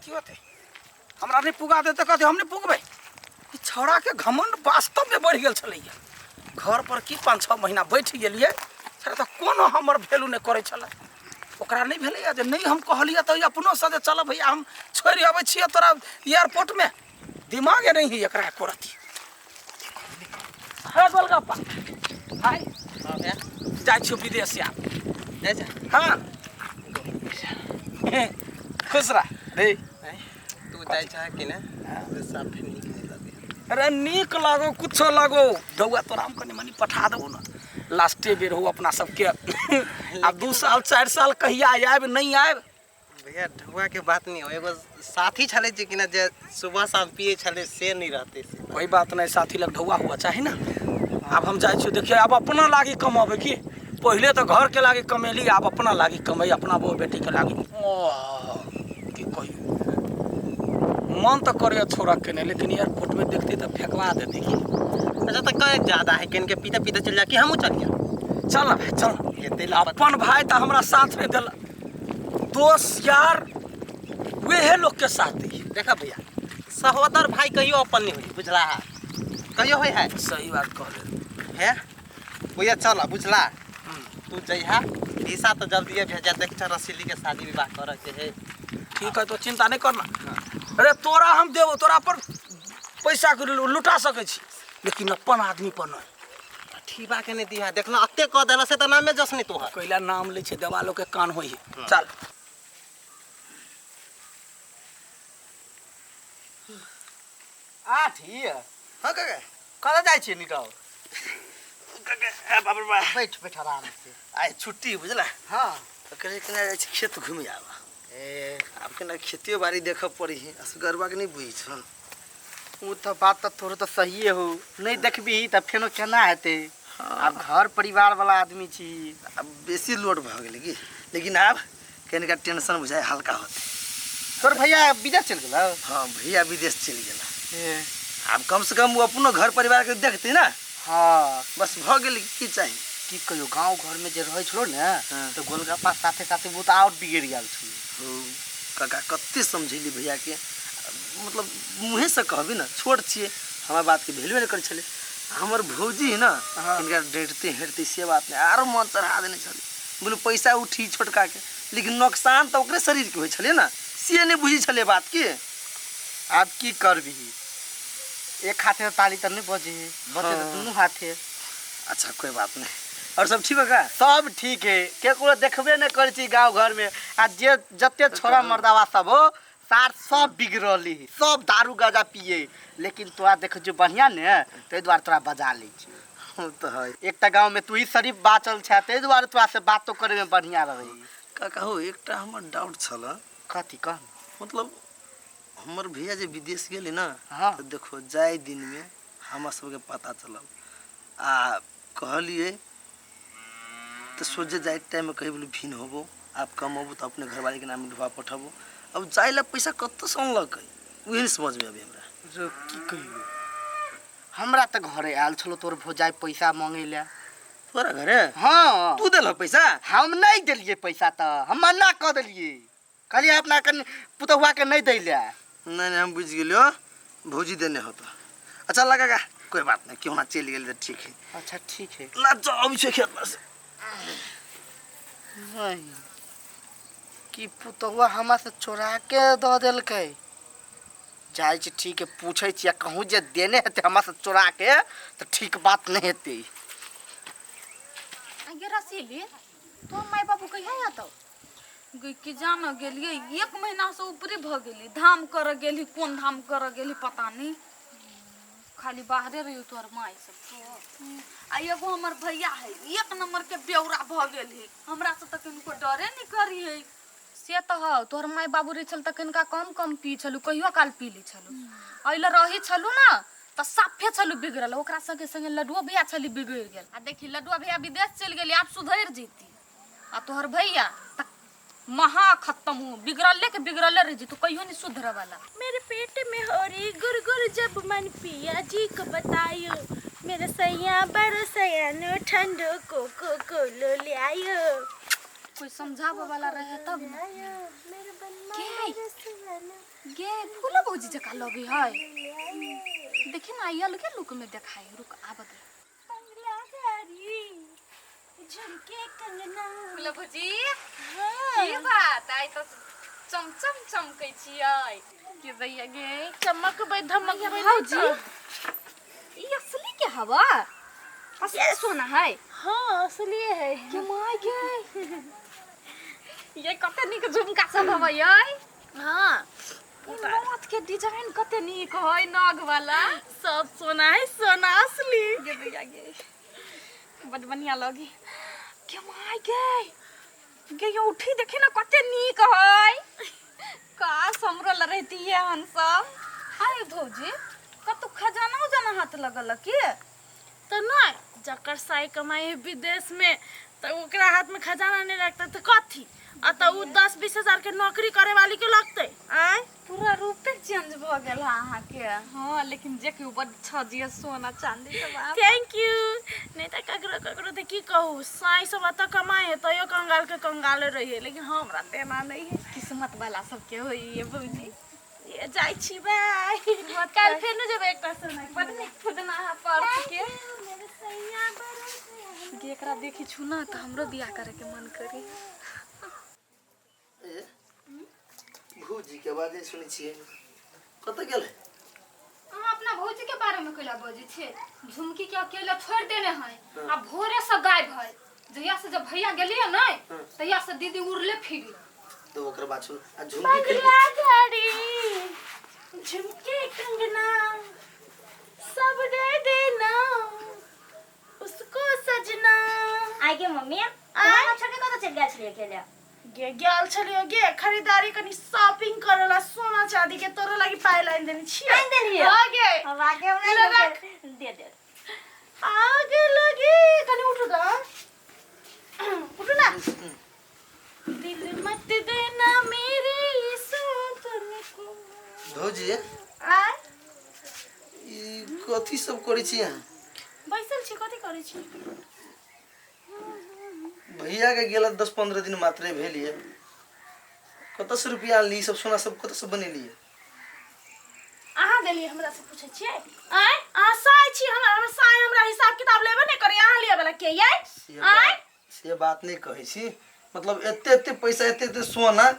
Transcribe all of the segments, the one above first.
कथी होतै हमरा नहि पुगा देतै कथी हम नहि पुगबै ई छौड़ाके घमंड वास्तवमे बढ़ि गेल छलैया घर पर की 5-6 महीना बैठ गेलियै छौड़ा तऽ कोनो हमर वैल्यू नहि करै छलै ओकरा नहि भेलैया जे नहि हम कहलियै तऽ ई अपनोसँ जे चल भैया हम छोड़ि अबै छियै तोरा एयरपोर्टमे दिमागे नहि है एकरा एको रत्ती हे गोलगप्पा हाय हाँ भैया जाइ छियौ विदेश आब जाइ छै हाँ खुश रह रे तू जाइ छह कि ने से साफे नीक नहि लगै अरे नीक लागो कुछो लागो डौआ तोरा हम कनि मनि पठा देबो ने लास्टे बेर हो अपना सबके आब 2 साल 4 साल कहिया आयब नहीं आयब भैया ढुआ के बात नहीं हो एगो साथी छलै जे कि ना जे सुबह शाम पिए छलै से नहीं रहते से कोई बात नहीं साथी लग ढौआ हुआ चाही ना आब हम जाइ छियौ देखिए आब अपना लागी कमाबै की पहिले तऽ घर के लागी कमेली आब अपना लागी कमाई अपना बहू बेटी के लागी ओह, की कहियौ मन तऽ करैए छोड़ऽ के नहि लेकिन एयरपोर्ट में देखती तऽ फेंकवा देती की अच्छा तऽ कहे ज्यादा है किन के पीते पीते चल जा कि हमहूँ चलिए चल ना भाई चल ना। हेतै ला पता अपन भाई तऽ हमरा साथ नहि देलक दोस्त यार वेहे लोग के साथ दी देखा भैया सहोदर भाई कहियो अपन नहीं होई बुझला है कहियो होई है सही बात कहले है भैया चल बुझला तू जइहा वीसा तो जल्दी भेजा देख छ रसीली के शादी विवाह करे के है ठीक है तो चिंता नहीं करना अरे तोरा हम देबो तोरा पर पैसा के लुटा सकै छी लेकिन अपन आदमी पर नहीं ठीबा के नहीं दिहा देखना अत्ते कह देला से त नामे जस नहीं तोहर कैला नाम लै छै देवालो के कान होइ है चल आठी हाँ काका कतऽ जाइ छियै निकल काका ए बाप रे बाप बैठ बैठ आराम से आइ छुट्टी बुझला हाँ तऽ कहलियै केना जाइ छी खेत घुमि आब ए आब केना खेतियो बाड़ी देखऽ पड़ी है असगरबा के नहि बुझै छन ओ तऽ बात तऽ तोरो तऽ सहिए हो नहि देखबही तऽ फेनो केना हेतै आब घर परिवार वाला आदमी छी आब बेसी लोड भऽ गेलै की लेकिन आब कनिका टेंशन बुझाइ हल्का होतै तोर भैया विदेश चलि गेलौ हाँ भैया विदेश चलि गेला आब कम से कम ओ अपनो घर परिवार के देखतै ने हाँ बस भऽ गेलै की चाही की कहियो गाँव घरमे जे रहै छलो ने हाँ। तऽ गोलगप्पा साथे साथे ओ तऽ आओर बिगड़ि गेल छलै हौ काका कते समझेली भैयाके मतलब मुँहेसँ कहबी ने छोट छियै हमरा बातके वैल्यूए नहि करै छलै हमर भौजी है ने हाँ। हिनका डटते हेटते से बात नहि आरो मन चढ़ा देने छलै बोलू पैसा उठी छोटकाके लेकिन नोकसान तऽ ओकरे शरीरके होइ छलै ने से नहि बुझै छलै बात की आब की करबिही एक हाथे ताली तऽ नहि बजे है बजे तऽ हाँ। दुनू हाथे अच्छा कोई बात नहीं और सब ठीक है का सब ठीक है केकरो देखबे नहि करै छी गाँव घरमे आ जे जते छोरा मर्दावा सब हो सार सब बिगड़ली है सब दारू गाजा पिए लेकिन तोरा देखै छियौ बढ़िआँ ने ताहि दुआरे तोरा बजा लै छी हम तो है एकटा गाँवमे तू ही शरीफ बाचल छै ताहि दुआरे तोरा से बातो करैमे बढ़िआँ रहै का कहू एकटा हमर डाउट छल कथी कह मतलब हमर भैया जे विदेश गेलै ने हाँ। तऽ देखो जाय दिनमे हमरा सबके पता चलल आ कहलियै तऽ सोझे जाय टाइममे कही बोलू भिन होबो आब कमबो तऽ अपने घरवालीके नाम ढुआ पठबो अब जाय ला पैसा कतऽसँ अनलकै उहे नहि समझमे अबै हमरा रो की कहियो हमरा तऽ घरे आयल छलो तोर भौजाइ पैसा मांगे ले तोरा घरे हाँ तू देलह पैसा हम नहीं देलिए पैसा तऽ हम मना कऽ देलिए कहलिए अपना कनि पुतहुआ के नहीं दै ले नहीं नहीं हम बुझि गेलियो भौजी देने होतो अच्छा लगा का कोई बात नहीं क्यों ना चलि गेल तऽ ठीक है अच्छा ठीक है ला जाओ अभी खेत पर से नहीं कि पुतहुआ हमरा से चोरा के दऽ देलकै जाइ छी ठीक है पूछै छियै कहूँ जे देने हेतै हमरा से चोरा के तऽ ठीक बात नहीं हेतै आगे रसीली तो माय बाबू कहिया आतौ गई कि जान गेलियै एक महीना से ऊपरे भऽ गेली धाम करऽ गेली कोन धाम करऽ गेली पता नहीं खाली बाहरे रहियो तोहर माय सब तो आ एगो हमर भैया है एक नंबर के बेौरा भऽ गेल है हमरा से तऽ किनको डरे नहीं करी है से तऽ हौ तोहर माय बाबू रहै छल तऽ कनिका कम कम पी छलू कहियो काल पी लै छलू एहि लए रहै छलू ने तऽ साफे छलू बिगड़ल ओकरा संगे संगे लड्डुओ भैया छली बिगड़ि गेल आ देखी लड्डुआ भैया विदेश चलि गेली आब सुधरि जैती आ तोहर भैया तऽ महा खत्म हो बिगड़ले के बिगड़ले रह जैतू कहियो नहीं सुधरे वाला मेरे पेट में हो रही गुर गुर जब मन पिया जी को बतायो मेरे सैया बड़ो सयानो ठंडो कोको कोलो ले आयो कोई समझाबे वाला रहे तब ने आयो मेरे बनमा के? मेरे सयानो गे फूलो भौजी जकाँ लगे है। देखी ना, आई अलगे लुक में देखाई। रुक, आब दे। बंगला गाड़ी झुमके कंगना। फूलो भौजी। हाँ। की बात, आइ तऽ चमचम चमकै छियै के दैया गे? चमकबै धमकबै। भौजी, ई असली के हवा, असली सोना है? हाँ, असली है। के माय गे, ये कते नीक झुमका सब हवे यै। हाँ। ई नथ के डिजाइन कते नीक है, नग वाला। सब सोना है, सोना असली। गे भैया गे, बड बढ़िया लगी। के माय गे गे, ये उठी देखी ना, कते नीक है। काश हमरो ल रहती है हम सब। आए भौजी, कतौ खजाना उजाना हाथ लगल की? तो नहीं, जकर साई कमाई है विदेश में तो ओकरा हाथ में खजाना नहीं लगता तो कथी? आ तो उ 10-20 हजार के नौकरी करे वाली के लगते आय? पूरा रूपे चेंज भऽ गेल है अहाँके। हाँ, लेकिन जे कि बड छजिए सोना चांदी सब आब। Thank you. नहीं तो ककरो ककरो तो की कहू, साई सब एतऽ कमाई है तैयो कंगाल के कंगाले रहिए, लेकिन हमरा तेना नहीं है। किस्मत वाला सबके होइए भौजी। ये जाइ छी, बाय। काल्हि फेर न जेबै एकटा सोना। बड नीक फुदना है पर्स के। मेरे सैया बड़ा सयाना। गे, एकरा देखी छु ना तऽ हमरो बियाह करे के मन करी। ए भौजी के आवाज नहि सुनै छियै, कतऽ गेलै? अहाँ अपना भौजी के बारे में कैला बजै छियै? झुमकी के अकेले छोड़ देने है आ भोरे से गायब है। जहिया से जब भैया गेलिए नै, तहिया से दीदी उड़ले फिरी। तऽ ओकर बात सुन आ झुमकी खरीद। बंगला गाड़ी झुमके कंगना सब दे देना उसको सजना। आइ गे मम्मी, अहाँ छोड़ के कतऽ चलि गेल छलियै अकेले? गे, गेल छलियै गे खरीदारी, कनी शॉपिंग करे ला सोना चांदी के। तोरो लागी पाय लाइन देने छियै। आनि देलियै? हाँ गे। हम आगे हमरा ले रख। दे दे। आगे लगी, कनी उठू दा, उठू ना। दिल मत देना मेरे सपन को। भौजी। आ। ई कथी सब करै छी अहाँ? बैसल छी, कथी करै छी? भैया के गेला 10-15 दिन मात्रे भेल ये, कतऽसँ रुपया आनली? ई सब सोना सब कतऽसँ बनेलियै? अहाँ देलियै। हमरा से पूछै छियै? आँय, अहाँ साय छी हमरा, हमर साय हमरा हिसाब किताब लेबे नहि करै, अहाँ लिए वाला के यै? से आँय। बात, से बात नहि कहै छी। मतलब एते एते पैसा, एते एते सोना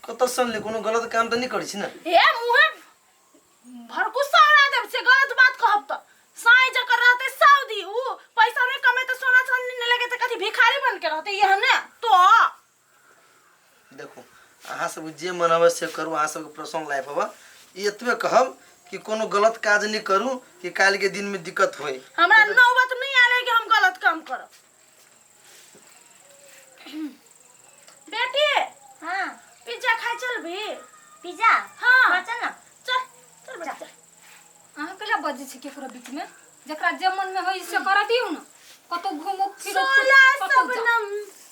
कतऽसँ अनली? कोनो गलत काम तऽ नहि करै छी ने? हे, मुँहे भरकुस्सा उड़ा देब से गलत बात कहब तऽ। साय जकर रहतै सऊदी, उ पैसा नहि कमेतै, सोना चांदी नहि लगेतै, कथी भिखारी बन के रहतै यह ने तो? देखू, अहाँ सब जे मन हवे से करू, अहाँ सबके पर्सनल लाइफ हवे। ई एतबे कहब कि कोनो गलत काज नहि करू कि काल्हि के दिन में दिक्कत होय। हमरा नौबत नहीं आयल है कि हम गलत काम करब। बेटी। हाँ। पिज्जा खाइ चलबी? पिज्जा? हाँ। हाँ, चल ना। चल चल बेटा, चल। अहाँ कैला बजै छी केकरो बीच में? जकरा जे मन में होई से कर दियौ ना। कतौ घूमो फिरो। 16 कतौ जाउ। शबनम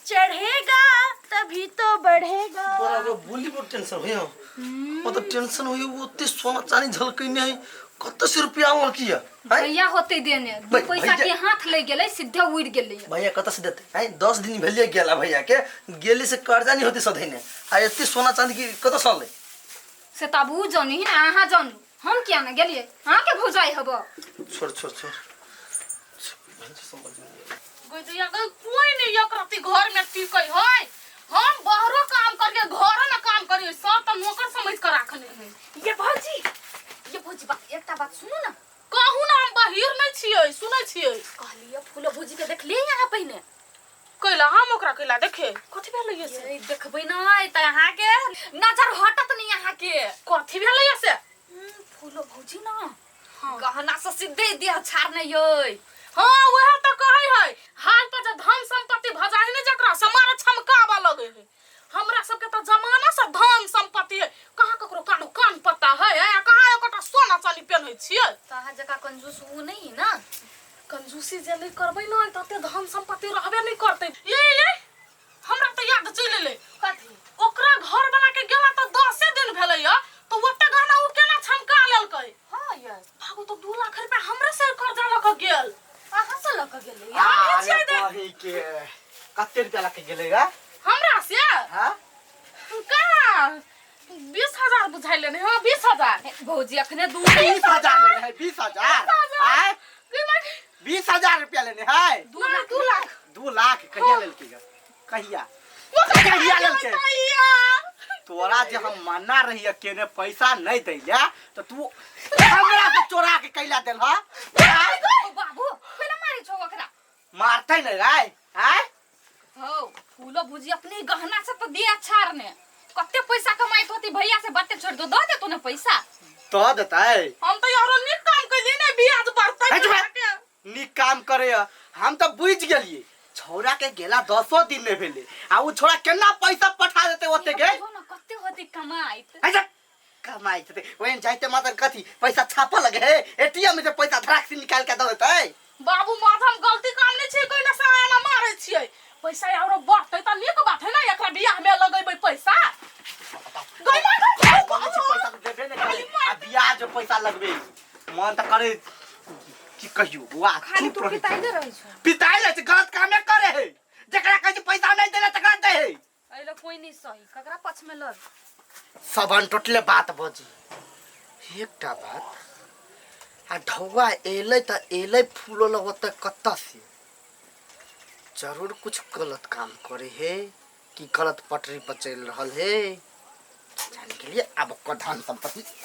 चढ़ेगा तभी तो बढ़ेगा। बड़ा बोली पर टेंशन होय, मतलब टेंशन होय। ओते सोना चांदी झलकैने है, कतऽ से रुपया आनलक ये आँय? भैया होते देने दू पैसा भैया- के हाथ लग गेलै, सीधे उड़ गेलै। भैया कतऽ से देते आँय? 10 दिन भेलिए गेला भैया के गेले से, कर्जा नहीं होते सधैने, आ एते सोना चांदी की कतऽ से अनलै? से तऽ आब उ जानी ने, अहाँ जानू। हम किया ने गेलियै? अहाँके भौजाइ हब। छोड़ छोड़ छोड़ छोड़, समझ में नहीं आया। गई तो कोई नहीं एक रत्ती घर में टिकै है। हम बाहरो काम करके घरो में काम करिए, सब तो नौकर समझ कर रखने है। ये भौजी, ये भौजी, बात एकटा बात सुनू ना। कहू ना, हम बहिर नहीं छियै, सुनै छियै। कहलियै, फूलो भौजी के देखलियै यहाँ पहिने? कैला हम ओकरा कैला देखे? कथी भेलै ये से? ये देखबै नै तऽ अहाँके नजर हटत नहीं अहाँके। कथी भेलै ये से? फूलो भौजी ना गहना से सीधे देह छाड़ने यै। हाँ, वएह तो कहै है, हाल पर जे धन संपत्ति भजाही ने जकरा से मारे छमकाबऽ लगै है। हमरा सबके तऽ जमाना से धन संपत्ति है, कहाँ ककरो कानो कान पत्ता है आ कहाँ एकोटा सोना चानी पेन्है छियै। तऽ अहाँ जकाँ कंजूस उ नहीं है ना। कंजूसी जे नहि करबै ने तते धन संपत्ति रहबे नहि करतै। ये ये, हमरा तऽ याद चलि एलै। कथी? ओकरा घर बना के गेला तऽ 10 दिन भेलै या, तऽ ओते गहना उ केना छमका लेलकै? हाँ ये। भागो तऽ 2 लाख रुपया हमरे से कर्जा लऽ कऽ गेल। अहाँ से लऽ कऽ गेलै? अरे अरे बही के, कते रुपया लग के गेलै गा? हमरा से? हाँ। कहाँ 20,000 बुझाइ लेने हँ 20,000। भौजी अखने दू 20,000 लेने है 20,000 आय 20,000 रुपया लेने है 2 लाख 2 लाख। 2 लाख कहिया लेलकै ग? कहिया कहिया लेलकै? तोरा जे हम मानना रही केने पैसा नहीं दैले तो तू हमरा से चोरा के कैला देल हा? ओ बाबू पहिले मारै छौ ओकरा। मारते नहीं राय आय। हौ फूलो भुजी अपने गहना से तो दिया छाड़ने कते पैसा कमाइत होती भैया से बाते छोड़ दो दो दे तू ने पैसा। तो देतै। हम तऽ यारो नीक काम कैलियै ने ब्याज बढ़तै। हट बे। नीक काम करे हम तो बुझ गेलिए छौड़ा के गेला 10 दिन नहीं भेले आ उ छोड़ा केना पैसा पठा देते ओते के। बुझो ना कते होती कमाइत। अच्छा कमाई देते ओहन जाइते मात्र कथी पैसा छापऽ लगे है एटीएम में से पैसा धड़ाक से निकाल के दऽ देतै। बाबू माथ हम गलती काम नहि छियै कोइ से एना मारै छियै पैसा आरो बढ़तै तऽ नीक बात है ना एकरा बियाह में लगेबै पैसा गई माय गई। कहै छी पैसा तऽ देबे नहि करे आ ब्याज पैसा लगबे मन तऽ करे की कहियो बुआ। खाली चुप तू रहै छी। पिताइले रहै छौ। पिताइ लै छै गलत कामे करे है जकरा कहै छै पैसा नहीं देले तकरा दे है। एहि कोई नहीं सही ककरा पक्ष में लड़। सबन टोटले बात बजी एकटा बात आ ढौआ एलै तऽ एलै फूलो लग ओतऽ कतऽ से जरूर कुछ गलत काम करे है कि गलत पटरी पर चलि रहल है जाने के लिए अब ओकर धन संपत्ति।